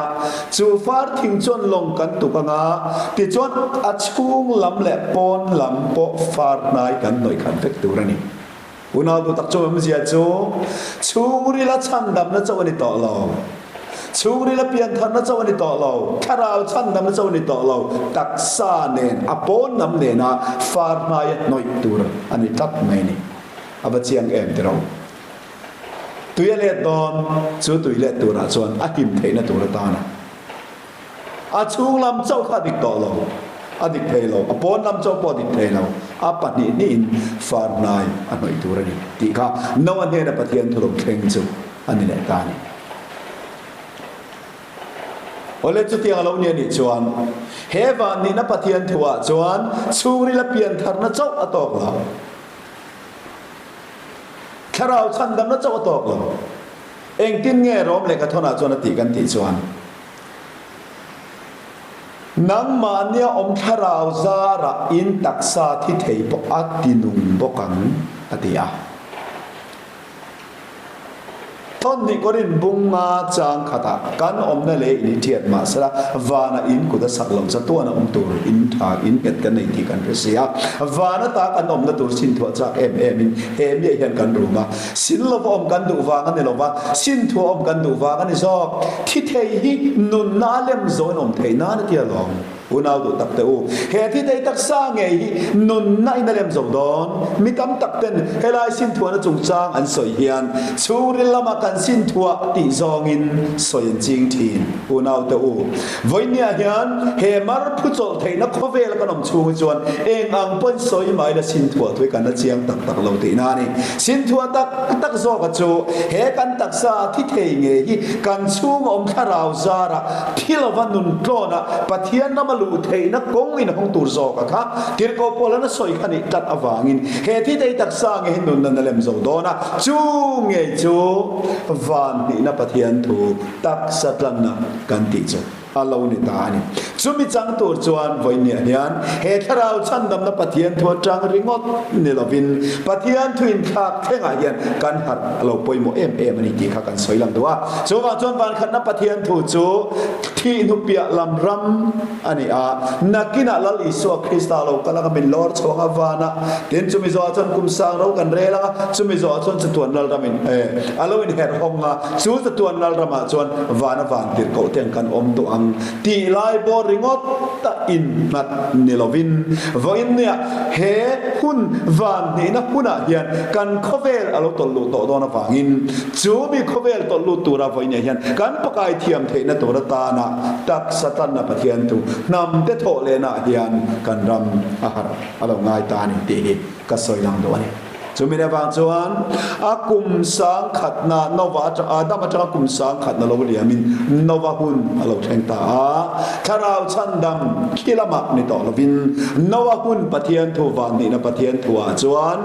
chu far thing chuan lawng kan tuk ang a, tichuan a chhung lam leh pawn lam pawh far hnai kan hnawih khat vek tur a ni. Unau duh tak chu awmzia chu chhungrila chhandamna chauh a ni tawh lo. Chhungrila piantharna chauh a ni tawh lo, thlarau chhandamna chauh a ni tawh lo, taksa nen, a pawn lam nena far hnaia hnawih tur a ni tlat mai a ni. A va chiang em tiraw? Tui a let dawn, chu tui let turah chuan a him theihna tur atana a chhung lam chauh kha a dik tawh lo, a dik thei lo, a pawn lam chauh pawh a dik thei lo, a pahnih hnihin far hnai a hnawih tur a ni tih kha Noah hnena Pathian thu lo thleng chu a ni leh ta a ni. Awle chutiang a lo ni a nih chuan he van nihna Pathian thuah chuan chhungrila piantharna chauh a tawk lo. Thlarau chhandamna chauh a tawk lo. Engtin nge Rom lehkha thawnah chuan a tih kan tih chuan, Nangmahnia awm thlarau zarah in taksa thi thei pawh a ti nung bawk ang, a ti a. Thawnhnih Korin bung nga chang khatah kan awmna lei in i thiat mahsela vanah in kut a sak loh chatuan a awm tur in tha in nghet kan nei tih kan hre si a. Van ata kan awmna tur chhinthuah chak em em in he miah hian kan rum a. Sin lova awm kan duh vang a ni lova, chhinthuah awm kan duh vang a ni zawk. Thi thei hi nunna a lem zawh in awm theih nan a ti alawm. Unau duh tak teh u, he thi thei taksa ngei hi nunna in a lem zo dawn. Mi tam tak ten helai sinthuahna chungchang an sawi hian chhungril lama kan sinthuah tih zawngin sawi an ching thin. Unau teh u, vawinia hian he mar phu chawlh theihna khawvel kan awm chhung hi chuan eng ang pawn sawi mai la sinthuah thu hi kan la chiang tak tak lo tihna a ni. Sinthuah tak tak zawka chu he kan taksa thi thei ngei hi kan chhunga awm thlarau zara Thi lova nun tlawn a Pathian rama luh theihna kawng in hawng tur zawk a kha Tirhkoh Paula'n a sawi kha nih tlat avangin he thi thei taksa nge hi nunna na lem zo dawn a, chu ngei chu van hnihna Pathian thu taksa tlanna kan tih chu. A lo ni ta a ni. Chumi chang tur chuan vawinia hian he thlarau chhandamna Pathian thu atang ringawt ni lovin Pathian thu inthlak thlengah hian kan harh a lo pawimawh em em a ni tih kha kan sawi lang duh a. Chuvang chuan vankhatna Pathian thu chu thih hnupiah lam ram a ni a, nakinah Lal Isua Krista lo kal anga min lawr chhuang a van a, tin chumi zawhah chuan kum sang ro kan rel ang a, chumi zawhah chuan chatuan Lalramin a lo inherh hawng a. Chu chatuan Lalramah chuan vana van tirhkoh te ang kan awm tawh ang tih lai bawr ringawt a innghat ni lovin vawiin nia he hun van hnihna hunah hian kan khawvel a lo tawlh luh tawh dawn avangin chu mi khawvel tawlh lut tura vawiin hian kan pakai thiam theihna tur atana taksa tlanna Pathian thu hnam te thawh lehnaah hian kan ram a harh a lo ngai ta a ni tih hi ka sawi lang duh a ni. Chumi avang chuan a kum sang khatna Nova atang Adam atanga kum sang khatna lo liamin Nova hun a lo thleng ta a. Thlarau chhandam khi lamah ni tawh lovin Noa hun Pathian thu vanhnihna Pathian thuah chuan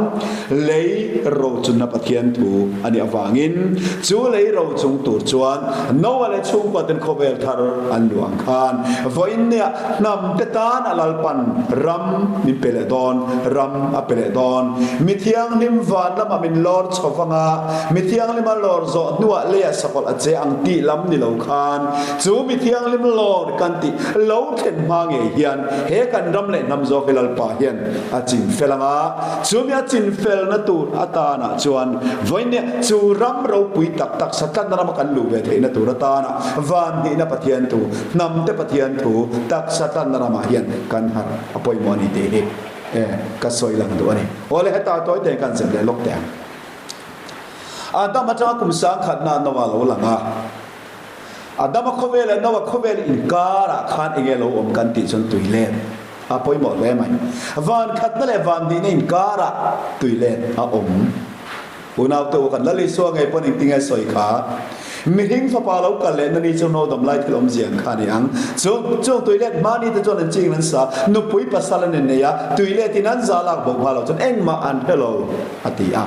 lei rochunna Pathian thu a nih avangin chu lei rochung tur chuan Noa leh chhungkua ten khawvel thar an luh ang khan vawiin nia hnam te tan a lalpan ram min pe leh dawn, ram a pe leh dawn. Mi thianghlim van lamah min lawr chho vang a, mi thianghlim a lawr zawh hnuah leiah sakawlh a che ang tih lam ni lo khan, chu mi thianghlim lawr kan tih lo thlen hma ngei hian he kan ram leh hnam zawk hi Lalpa hian a chin fel ang a, chu mi a chin felna tur atanah chuan vawinia chu ram ropui tak tak satlanna rama kan luh ve theihna tur atana van hnihna Pathian thu, hnamte Pathian thu taksa tlanna ramah hian kan harh a pawimawh a ni tih hi e ka sawi lang duh a ni. Awle heta tawi te kan zep leh lawk teh ang. Adam atanga kum sang khatna Noah lo lang a, Adama khawvel leh Noah khawvel inkarah khan enge lo awm kan tih chuan tui let a pawimawh hle mai. Van khatna leh van hnihna inkarah tui let a awm. Unau te u kan Lal Isua ngei pawn engtinge sawi kha? Mihring fapa lo kal leh na ni chu no dam lai thil awmzia ang kha a ni ang. Chung chung tui let hmani te chuan an ching an sa, nupui pasal an innei a, tui let in an za lak bawk hma lo chuan engmah an hre lo a ti a.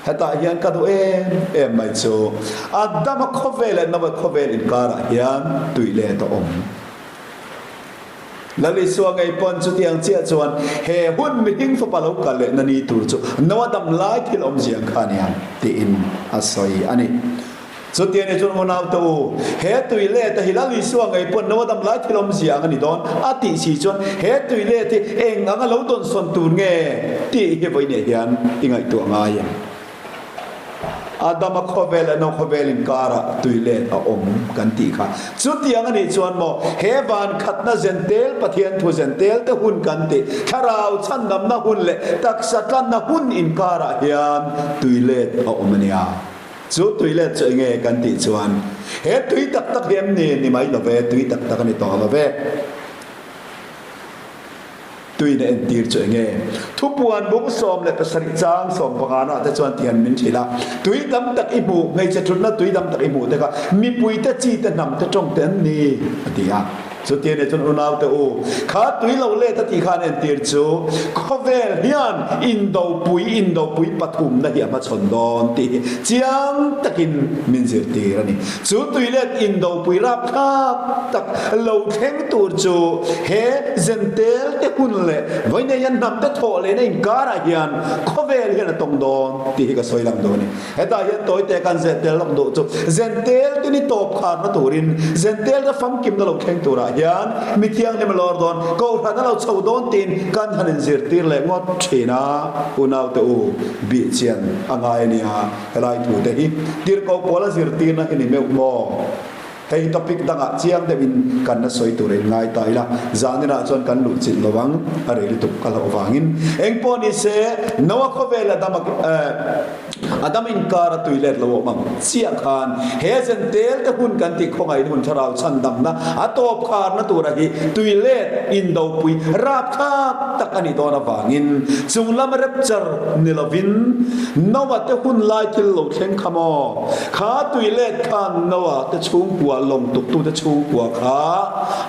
Hetah hian ka duh em em mai chu Adama khawvel leh Noah khawvel inkarah hian tui let a awm. Lal Isua ngei pawn chutiang chiah chuan he hun mihring fapa lo kal lehna ni tur chu Noa dam lai thil awmzia kha a nia tiin a sawi a ni. Chutiang ni chuan unaute u, he tui let a hi Lal Isua ngei pawn Noa dam lai thil awmzia ang a ni dawn a tih si chuan he tui let hi eng anga lo dawnsawn tur nge tih hi vawiinah hian i ngaihtuah ngai em? Adama khawvel leh Noa khawvel inkarah tui let a awm kan tih kha. Chutiang a nih chuan maw, he van khatna zentel Pathian thu zentel te hun kan tih, thlarau chhandamna hun leh taksa tlanna hun inkarah hian tui let a awm a nia. Chu tui let chu enge kan tih chuan, he tui tak tak hi em ni ni mai lo ve, tui tak tak a ni tawh lo ve. Tuina entir chu enge? Thupuan bung 17 chang sawmpangana te chuan tihian min hrilh a, Tui tam tak i hmuh, hmeichhe thutna tui tam tak i hmuh te kha mipui te, chi te, hnam te, tawng te an ni, a ti a. Chutia nih chuan unaute u, kha tui lo let a tih khan entir chu khawvel hian indopui, indopui pathumna hi a hmachhawn dawn tih hi chiang takin min zirtir a ni. Chu tui let indopui rapthlak tak lo thleng tur chu he zentel te hun leh vawiin hian hnam te thawh lehna inkarah hian khawvel hian a tawng dawn tih hi ka sawi lang duh a ni. Hetah hian tawite kan zentel lawk duh chu zentel te ni tawp kharna turin zentel te famkimna lo thleng turah hian mi thianghlim a lawr dawn, kohhran a lo chho dawn tiin kan han inzirtir leh ngawt thin a, unaute u bihchian a ngai a nia. Helai thu te hi tirhkoh pawl a zirtirna hi ni meuh maw? Hei topic dangah chiang deuhin kan la sawi tur in ngai ta ila, zaninah chuan kan luh chilh lo ang, a rei lutuk ka hlauh vangin. Engpawh ni se, Noa khawvel a dam a dam inkar a tui let lo awm ang chiah khan he zentel te hun kan tih khawngaihna hun thlarau chhandamna a tawp kharna tura hi tui let indopui rapthlak tak a nih dawn avangin chung lama rapture ni lovin Noa te hun lai thil lo thleng kha maw? Kha tui let khan Noa te chhungkua. chhungkua, lawng tuktute chhungkua kha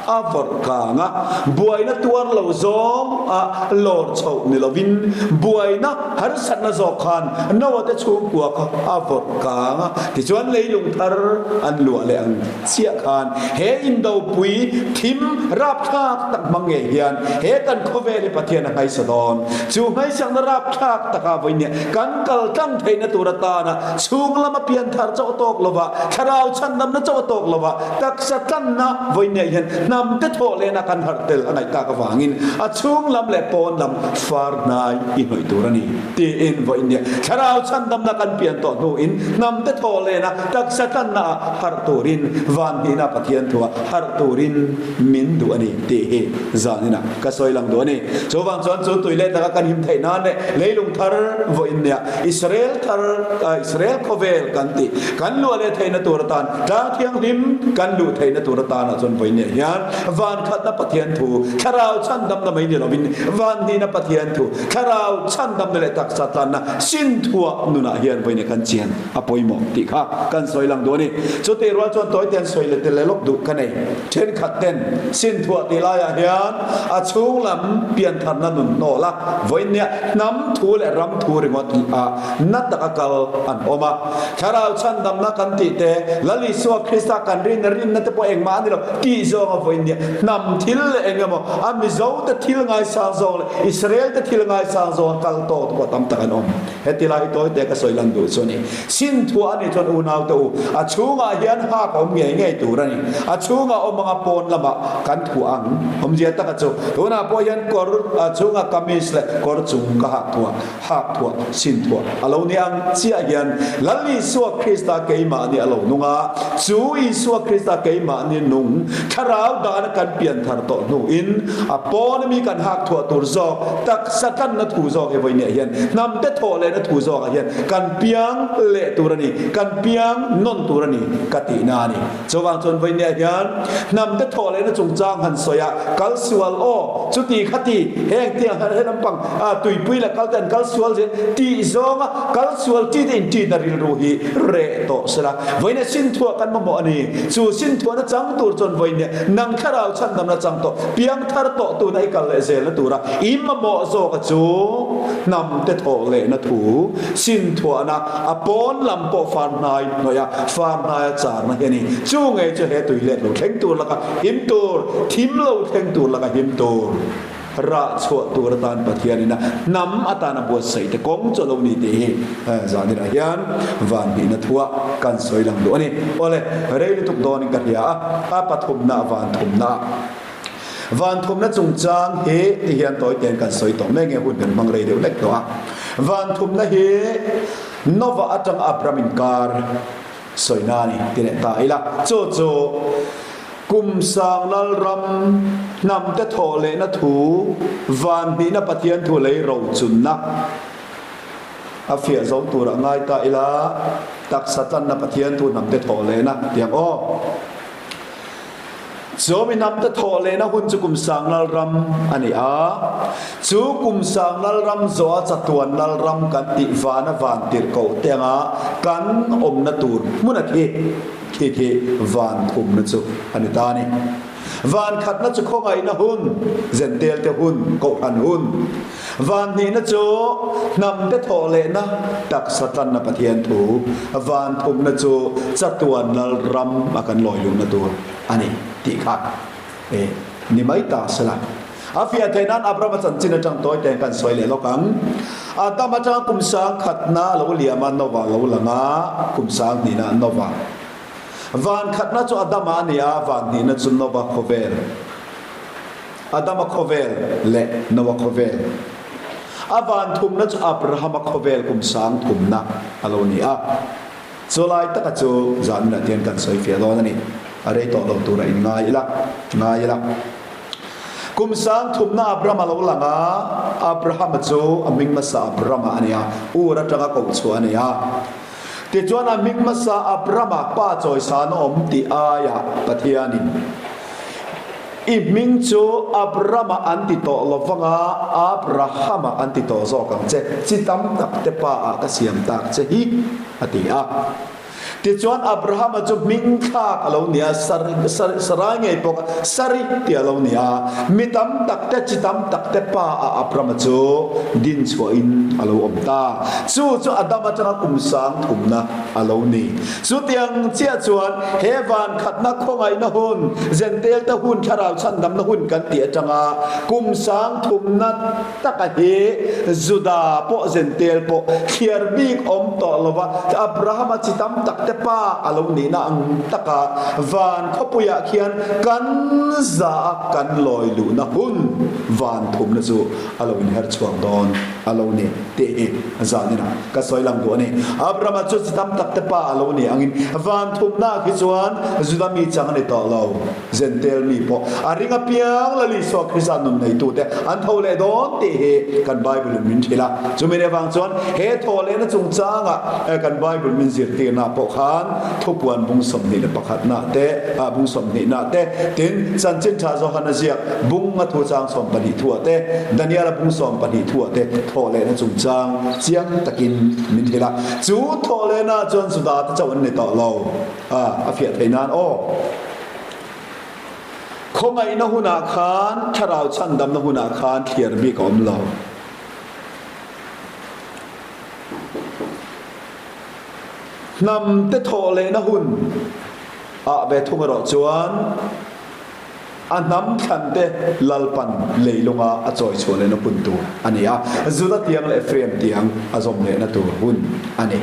a vawrh kang a, buaina tuar lo zawng a lawr chhoh ni lovin buaina harsatna zawk khan Noah te chhungkua kha a vawrh kang a, tichuan leilung thar an luah leh ang chiah khan he indopui thim rapthlak tak hmang ngei hian he kan khawvel hi Pathian a nghaisa dawn. Chu nghaisakna rapthlak taka vawinia kan kal tlang theihna tur atana chhung lama pian thar chauh a tawk lova, thlarau chhandamna chauh a tawk lova, taksa tlanna vawinia hian hnam te thawh lehna kan harh tel a ngaih tak avangin a chhung lam leh pawn lam far hnai i hnawih tur a ni tiin vawinia thlarau chhandamna kan pian tawh hnuin hnam te thawh lehna taksa tlanna ah harh turin van hnihna Pathian thuah harh turin min duh a ni tih hi zaninah ka sawi lang duh a ni. Chuvang chuan chu tui leh taka kan him theih nan leh leilung thar vawiin nia Israel thar, Israel khawvel kan tih kan luah leh theihna tur atan tlang thianghlim kan luh theihna tur atanah chuan vawiin nia hian van khatna Pathian thu thlarau chhandamna mai ni lovin van hnihna Pathian thu thlarau chhandamna leh taksa tlanna sin thuah nunah hian vawiin nia kan chian a pawimawh tih kha kan sawi lang duh a ni. Chutih rual chuan tawi te an sawi leh tel leh lawk duh ka nei. Thenkhat ten sin thuah tih laiah hian a chhung lam piantharna nun hnawl a, vawiinnia hnam thu leh ram thu ringawt ah na taka kal an awm a. Thlarau chhandamna kan tih te, Lal Isua Krista kan rinna rinna te pawh engmah a ni lo tih zawnga vawiinnia hnam thil leh eng emaw a Mizo te thil ngaisang zawng leh Israel te thil ngaisang zawnga kal tawk te pawh tam tak an awm. Heti lai hi tawi te ka sawi lan duh chu a ni. Sin thuah a nih chuan unaute u, a chhungah hian hak a awm ngei ngei tur a ni. A chhungah awm anga pawn lamah kan thuah ang. Awmzia taka chu, tunah pawh hian kawr a chhunga kamis leh kawr chung ka hak thuah, hak thuah, sin thuah a lo ni ang chiah hian Lal Isua Krista keimahni a lo nung a, chu Isua Krista keimahni nung thlarau dana kan pian thar tawh hnuin a pawn ami kan hak thuah tur zawk taksa tlanna thu zawk hi vawinia hian hnamte thawh lehna thu zawkah hian kan piang leh tur a ni, kan piang nawn tur a ni ka tihna a ni. Chuvang chuan vawinia hian hnamte thawh lehna chungchang han sawi a, kal sual aw, chuti khati, heng tiang han he lampang tuipui leh kalte an kal sual zel tih zawnga kal sual tite intihna rilru hi reh tawh sela. Vawinia sin thuah kan mamawh a ni. Chu sin thuahna chang tur chuan vawinia nang thlarau chhandamna chang tawh, piang thar tawh tuna i kal leh zelna tura i mamawh zawka chu hnam te thawh lehna thu sin thuahna a pawn lam pawh far hnai hnawih a, far hnaia charna hi a ni. Chu ngei chu he tui let lo thleng tur laka him tur, thim lo thleng tur laka him tur. Rah chhuah tur atan Pathianin a hnam atana buatsaih te kawng chu a lo ni tih hi zaninah hian van hnihna thuah kan sawi lang duh a ni. Awle, rei lutuk dawnin ka hria a, a pathumna van thumna ah. Van thumna chungchang hi ti hian tawi tein kan sawi tawh mai nge hun kan hmang rei deuh hlek tawh a. Van thumna hi Nova atanga Abram inkar sawina a ni ti leh ta ila. Chu chu Kum sang Lalram hnamte thawh lehna thu van hnihna Pathian thu lei rochunna a fiah zo tur a ngai ta ila taksa tlanna Pathian thu hnamte thawh lehna tiang aw. Chu mi hnamte thawh lehna hun chu kum sang Lalram a ni a, chu kum sang Lalram zawha chatuan Lalram kan tih vana van tirh koh te anga kan awmna tur hmun a thi. Khi khi van thumna chu a ni ta a ni. Van khatna chu khawngaihna hun, zentelte hun, kohhran hun. Van hnihna chu hnamte thawh lehna, taksa tlanna Pathian thu. Van thumna chu chatuan lal ram a kan lawi luhna tur a ni tih kha e ni mai ta sela. A fiah theih nan Abrahama chanchin atang tawi te kan sawi leh lawk ang. Adam atanga kum sang khatna a lo liam a, Nova a lo lang a, kum sang hnihna a Nova. Van khatna chu Adama a ni a, van hnihna chu Nova khawvel. Adama khawvel leh Noa khawvel. A van thumna chu Abrahama khawvel kum sang thumna a lo ni a. Chu lai taka chu zanina tian kan sawi fiah dawn a ni. A rei tawh lo tura in ngai ila, ngai ila. Kum sang thumna Abraham a lo lang a, Abrahama chu a hming hmasa Abrama a ni a, Ur atanga koh chhuah a ni a. Tichuan a hming hmasa Abrama pa chawisan a awm tih aiah Pathianin, I hming chu Abrama an ti tawh lo vanga Abrahama an ti tawh zawk ang che, chi tam tak te pa ah ka siam tak che hi, a ti a. Tichuan Abrahama chu hming thlak a lo ni a, Sarai ngei pawh kha Sari tih a lo ni a. Mi tam tak te, chi tam tak te pa ah Abrahama chu din chhuahin a lo awm ta. Chu chu Adama atanga kum sang thumna a lo ni. Chutiang chiah chuan he van khatna khawngaihna hun, Zentelte hun thlarau chhandamna hun kan tih atanga kum sang thumna taka hi Juda pawh Zentel pawh thliar bik awm tawh lova Abrahama chi tam tak te pa a lo nihna ang taka van khawpuiah khian kan za a kan lawi luhna hun van thumna chu a lo inher chhuak dawn a lo ni tih hi zaninah ka sawi lang duh a ni. Abrahama chu chi tam tak te pa a lo ni angin van thumna khi chuan Juda mi chang a ni tawh lo. Zentel mi pawh a ring apiang Lal Isua Krista nun neitute an tho leh dawn tih hi kan Bible in min hrilh a. Chumi leh vang chuan he thaw lehna chungchangah kan Bible min zirtirna pawh khan thupuan bung 21 na te, bung 20 na te, tin Chanchin Tha Johana ziak bung a thu chang 12 thuah te, Daniela bung 12 thuah te thaw lehna chungchang chiang takin min hrilh a. Chu thaw lehna chuan Juda te chauh an ni tawh lo. A fiah thei nan aw. Khawngaihna hunah khan, thlarau chhandamna hunah khan thliar bik a awm lo. Hnam te thawh lehna hun ah ve thung erawh chuan a hnam thlan te Lalpan leilunga a chawi chhuah lehna hun tur a ni a, Juda tiang leh Ephraim tiang a zawm lehna tur hun a ni.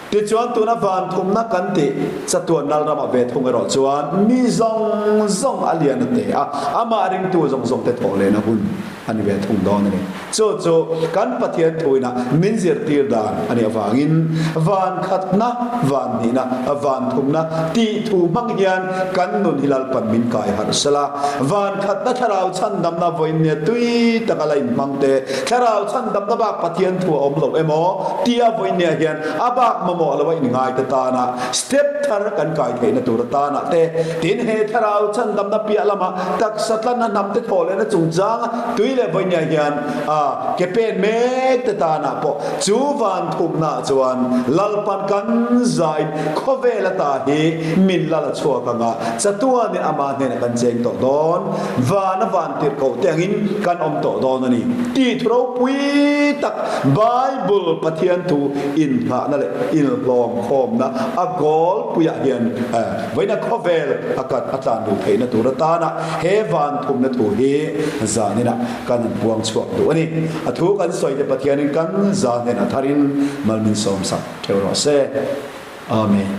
Tichuan tuna van thumna kan tih chatuan nal ramah ve thung erawh chuan mi zawng zawng a lian a te a, amah ringtu zawng zawng te thawh lehna hun a ni ve thung dawn a ni. Chu chu kan Pathian thuina min zirtir dan a nih avangin van khatna, van hnihna, van thumna tih thu hmang hian kan nun hi Lalpan min kai harh sela. Van khatna thlarau chhandamna vawiinnia tui taka la inhmang te, thlarau chhandamna bak Pathian thu a awm lo emaw tia vawiinnia hian a bak mamawh lo a inngai te tana step thar kan kai theihna tur atana te, tin he thlarau chhandamna piah lama taksa tlanna hnam te thawh lehna chungchanga tui leh vawiinnia hian a ke pen mek te tana pawh chu van thumna chuan Lalpan kan zain khawvel ata hi min lal a chhuak anga chatuanin ama hnenah kan cheng tawh dawn, vana van tirhkoh te angin kan awm tawh dawn a ni tih thu ropui tak Bible Pathian thu inhnahna leh inhlawmkhawmna a goal puiah hian vawiina khawvel a kat a tlan duh theihna tur atana he van thumna thu hi zaninah kan han puang chhuak duh a ni. A thu kan sawi te Pathianin kan zan hnenah tharin mal min sawmsak theuh rawh se. Amen.